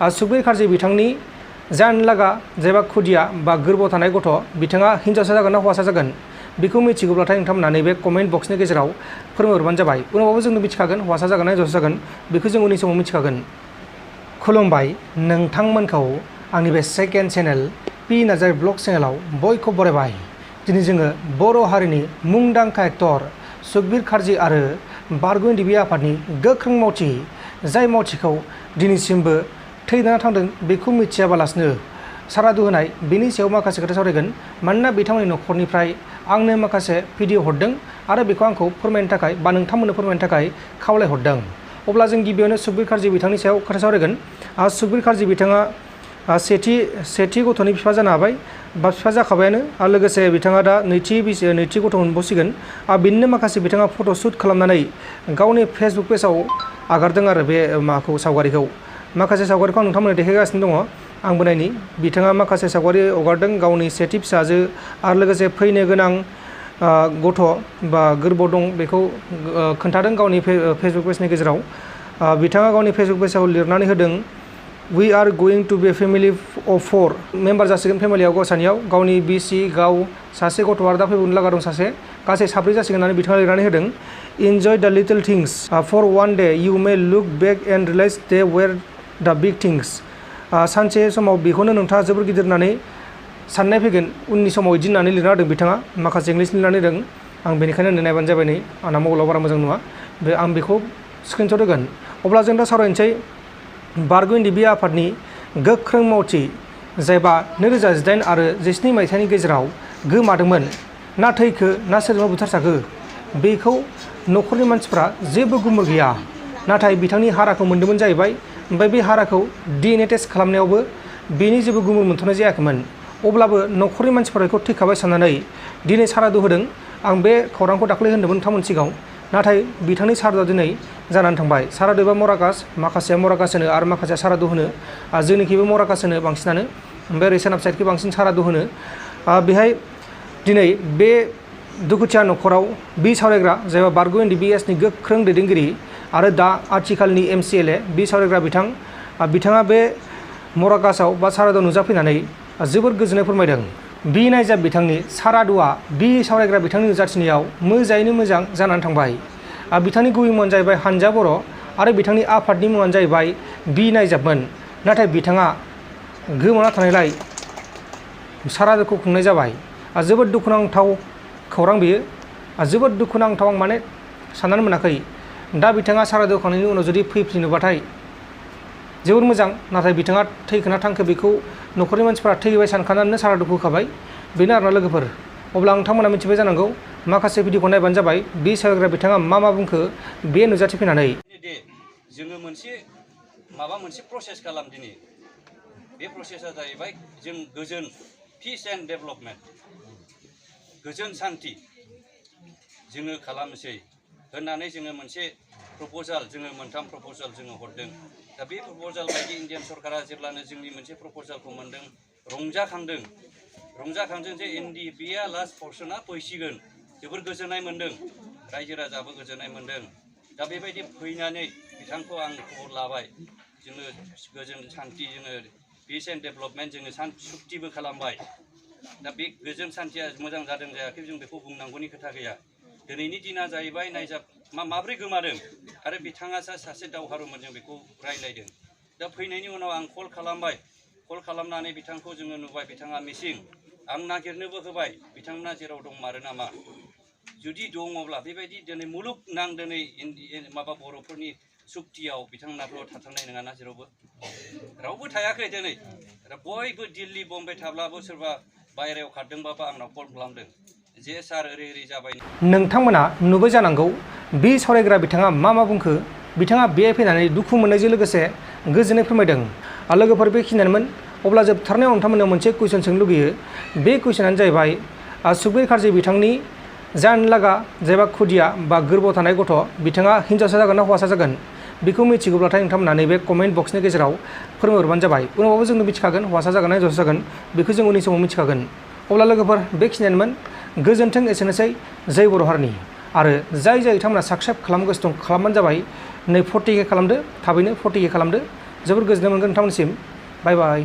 सुखबीर कार्जी बिथांनि जानलागा जेबा खुदिया बा गोरबोआव थानाय गथ' बिथाङा हिन्जावसा जागोन ना हौवासा जागोन बेखौ मिथिगौब्लाथाय नोंथांमोना नैबे कमेन्ट बक्सनि गेजेराव फोरमायहरबानो जाबाय। उनावबो जोंनो मिथिखागोन हौवासा जागोन ना हिन्जावसा जागोन बेखौ जों उननि समाव मिथिखागोन। खुलुमबाय नोंथांमोनखौ आंनि बे second channel P Narzary blog चेनेलाव बयखौबो बरायबाय। दिनै जोङो बर' हारिनि मुंदांखा एक्टर सुखबीर कार्जी आरो बारग' बि आफादनि गोख्रों मावथि जाय मावथिखौ दिनैसिमबो थैना थांदों बेखौ मिथियाबालासिनो सारादु होनाय बेनि सायाव माखासे खोथा सावरायगोन। मानोना बिथांमोननि न'खरनिफ्राय आंनो माखासे भिडिअ हरदों आरो बेखौ आंखौ फोरमायनो थाखाय बा नोंथांमोननो फोरमायनो थाखाय खावलायहरदों। अब्ला जों गिबियावनो सुखबीर कार्जी बिथांनि सायाव खोथा सावरायगोन। सुखबीर कार्जी बिथाङा सेथि गथ'नि बिफा जानो हाबाय बा बिफा जाखाबायानो आरो लोगोसे बिथाङा दा नैथि गथ' मोनबावसिगोन। बिनिनो माखासे बिथाङा फट'शुट खालामनानै गावनि फेसबुक पेजाव आगारदों आरो बे माखौ सावगारिखौ माखासे सावगारिखौ आं नोंथांमोननो देखायगासिनो दङ। आंबो नायनि बिथाङा माखासे सावगारि हगारदों गावनि सेथि फिसाजो आरो लोगोसे फैनो गोनां गथ' बा गोरबोआव दं बेखौ खोन्थादों गावनि फेसबुक पेजनि गेजेराव। बिथाङा गावनि फेसबुक पेजाव लिरनानै होदों वी आर गोइं टु बे फेमिलि अफ 4 मेम्बार जासिगोन फेमिलियाव गावसानियाव गावनि बिसि गाव सासे गथ' आरो दा फैबावनो लागा दं सासे गासै 4 जासिगोन होननानै बिथाङा लिरनानै होदों। Enjoy the little things for one day you may look back and realize they were the big things. सानसे समाव बेखौनो नोंथाङा जोबोर गिदिर होननानै साननाय फैगोन उननि समाव बिदि होननानै लिरना होदों बिथाङा माखासे इंलिस लिरनानै होदों। आं बेनिखायनो नायबानो जाबाय नै आंना मबाइलाव बारा मोजां नङा आं बेखौ स्क्रिनशट होगोन। अब्ला जों दा सावरायनोसै बारग' बि आफादनि गोख्रों मावथि जायबा 2018 आरो 17 मायथाइनि गेजेराव गोमादोंमोन ना थैखो ना सोरजोंबा बुथारजाखो बेखौ न'खरनि मानसिफ्रा जेबो गुमुर गैया। नाथाय बिथांनि हाराखौ मोन्दोंमोन जाहैबाय। ओमफ्राय बे हाराखौ DNA टेस्ट खालामनायावबो बेनि जेबो गुमुर मोनथ'नाय जायाखैमोन। अब्लाबो न'खरनि मानसिफोरा बेखौ थैखाबाय साननानै दिनै सारादु होदों। आं बे खौरांखौ दाख्लै होन्दोंमोन नोंथांमोन सिगाङाव नाथाय बिथांनि सारादुआ दिनै जानानै थांबाय। सारादु एबा मराकास माखासेया मराकास होनो आरो माखासेया सारादु होनो। जोंनिखिबो मराकास होनो बांसिनानो ओमफ्राय ओरै सोनाब साइडखि बांसिन सारादु होनो। बेहाय दिनै बे दुखुथिया न'खराव बि सावरायग्रा जायबा बारग' NDBSनि गोख्रों दैदेनगिरि आरो दा आथिखालनि MCLA बि सावरायग्रा बिथाङा बे मराकासाव बा सारादुआव नुजाफैनानै जोबोर गोजोननाय फोरमायदों। बि नायजाब बिथांनि सारादुआ बि सावरायग्रा बिथांनि नुजाथिनायाव मोजाङैनो मोजां जानानै थांबाय। बिथांनि गुबै मुङानो जाहैबाय हानजा बर' आरो बिथांनि आफादनि मुङानो जाहैबाय बि नायजाबमोन। नाथाय बिथाङा गोमाना थानायलाय सारादुखौ खुंनाय जाबाय। जोबोद दुखुनांथाव खौरां बेयो जोबोद दुखुनांथाव आं माने साननानै मोनाखै। दा बिथाङा सारादु होखांनायनि उनाव जुदि फैफिनोबाथाय जोबोर मोजां। नाथाय बिथाङा थैखोना थांखो बेखौ न'खरनि मानसिफोरा थैबाय सानखानानैनो सारादुखौ होखाबाय बेनो आरोना लोगोफोर। अब्ला नोंथांमोना मिथिबाय जानांगौ माखासे भिडिअखौ नायबानो जाबाय बि सावरायग्रा बिथाङा मा बुंखो बे नुजाथिफैनानै। जोङो माबा मोनसे प्रसेस खालाम दिनै बे प्रसेसा जाहैबाय जों गोजोन पिस एन्ड डेभेलपमेन्ट गोजोन सान्थि जोङो खालामनोसै होननानै जोङो मोनसे प्रप'जाल जोङो मोनथाम प्रप'जाल जोङो हरदों। दा बे प्रप'जाल बायदि इन्डियान सरकारा जेब्लानो जोंनि मोनसे प्रप'जालखौ मोनदों रंजाखांदों जे NDBA लास्ट पर्सना फैसिगोन जोबोर गोजोननाय मोन्दों रायजो राजाबो गोजोननाय मोन्दों। दा बेबायदि फैनानै बिथांखौ आं खबर लाबाय जोङो गोजोन सान्थि जोङो पिस एन्ड डेभेलपमेन्ट जोङो सुक्तिबो खालामबाय। दा बे गोजोन सान्थिया मोजां जादों जायाखै जों बेखौ बुंनांगौनि खोथा गैया। दिनैनि दिना जाहैबाय नायजाब माब्रै गोमादों आरो बिथाङा सासे दावहारुमोन जों बेखौ रायलायदों। दा फैनायनि उनाव आं कल खालामनानै बिथांखौ जोङो नुबाय बिथाङा मिसिं आं नागिरनोबो होबाय बिथांमोना जेराव दं मारो नामा जुदि दङब्ला बेबायदि दिनै मुलुगनां दिनै माबा बर'फोरनि सुक्तियाव बिथांमोनाथ' थाथारनाय नङाना जेरावबो रावबो थायाखै दिनै बयबो दिल्ली बम्बे थाब्लाबो सोरबा बायहेरायाव खारदोंबाबो आंनाव कल खालामदों जे सार ओरै जाबाय। नोंथांमोना नुबाय जानांगौ बि सावरायग्रा बिथाङा मा बुंखो। बिथाङा बे फैनानै दुखु मोननायजों लोगोसे गोजोननाय फोरमायदों। लोगोफोर बेखिनियानोमोन। अब्ला जोबथारनायाव नोंथांमोननाव मोनसे कुइसन सोंनो लुगैयो। बे कुइसनानो जाहैबाय सुखबीर कार्जी बिथांनि जानलागा जेबा खुदिया बा गोरबोआव थानाय गथ' बिथाङा हिन्जावसा जागोन ना हौवासा जागोन बेखौ मिथिगौब्लाथाय नोंथांमोना नैबे कमेन्ट बक्सनि गेजेराव फोरमायहरबानो जाबाय। उनावबो जोंनो मिथिखागोन हौवासा जागोन ना हिन्जावसा जागोन बेखौ जों उननि समाव मिथिखागोन। अब्ला लोगोफोर बेखिनियानोमोन। गोजोन्थों एसेनोसै जै बर' हारिनि। आरो जाय बिथांमोना साबस्क्राइब खालामगासिनो दं खालामबानो जाबाय। नै 40K खालामदो थाबैनो 40K खालामदो जोबोर गोजोननाय मोनगोन नोंथांमोननिसिम बाय बाय।